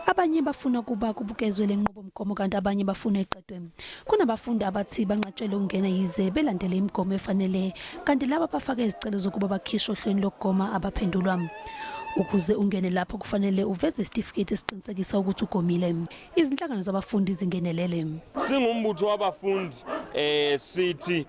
Abanye bafuna ukuba kubukezwe le nqubomgomo kanti abanye bafuna iqedwe. Kunabafundi abathi banqatshelwe ukungena yize belandele imigomo efanele kanti laba abafake izicelo zokuba bakhishwe ohlelweni lokugoma abaphendulwa. Ukuze ungene lapho kufanele uveze isitifiketi esiqinisekisa ukuthi ugomile. Izinhlangano zabafundi zingenelele. Singumbutho wabafundi sithi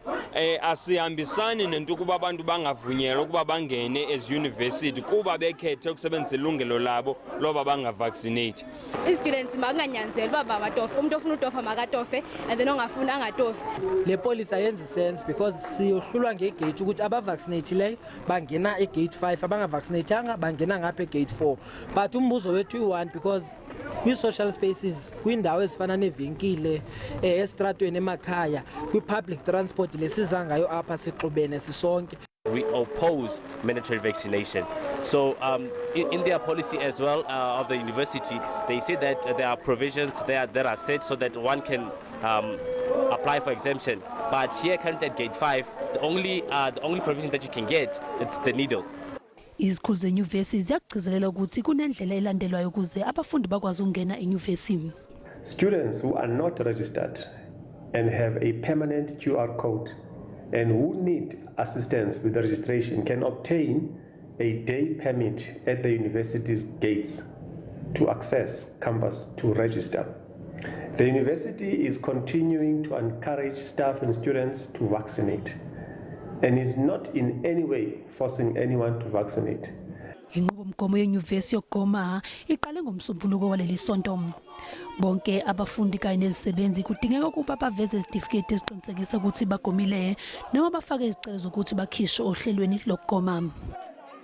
asihambisani nento ukuba abantu bangavunyelwa ukuba bangene eziuniversity kuba bekhethe ukusebenzisa ilungelo labo loba bangavaccinate. I-students makunganyanzeli uba mabatofe, umuntu ofuna utofa makatofe and then ongafuni angatofi. Le policy ayenzi sense because siyohlulwa ngegate ukuthi abavaccinatileyo bangena egate 5, abangavaccinatanga bangena ngapha egate 4, but umbuzo wethu uyi-one because kwi-social spaces, kwiindawo ezifana neevenkile, esitratweni, emakhaya, kwi-public transport lesiza ngayo apha, sixubene sisonke. We oppose mandatory vaccination. So in their policy as well of the university, they say that there are provisions there that are set so that one can apply for exemption. But here currently at Gate 5, the only provision that you can get, it's the needle. Izikhulu zenyuvesi ziyakugcizelela ukuthi kunendlela elandelwayo ukuze abafundi bakwazi ukungena enyuvesi. Students who are not registered and have a permanent QR code and who need assistance with the registration can obtain a day permit at the university's gates to access campus to register. The university is continuing to encourage staff and students to vaccinate and is not in any way forcing anyone to vaccinate. Inqubomgomo yenyuvesi yokugoma iqale ngomsombuluko waleli sonto. Bonke abafundi kanye nezisebenzi kudingeka ukuba baveze izitifiketi eziqinisekisa ukuthi bagomile noma bafake izicelo zokuthi bakhishwe ohlelweni lokugoma.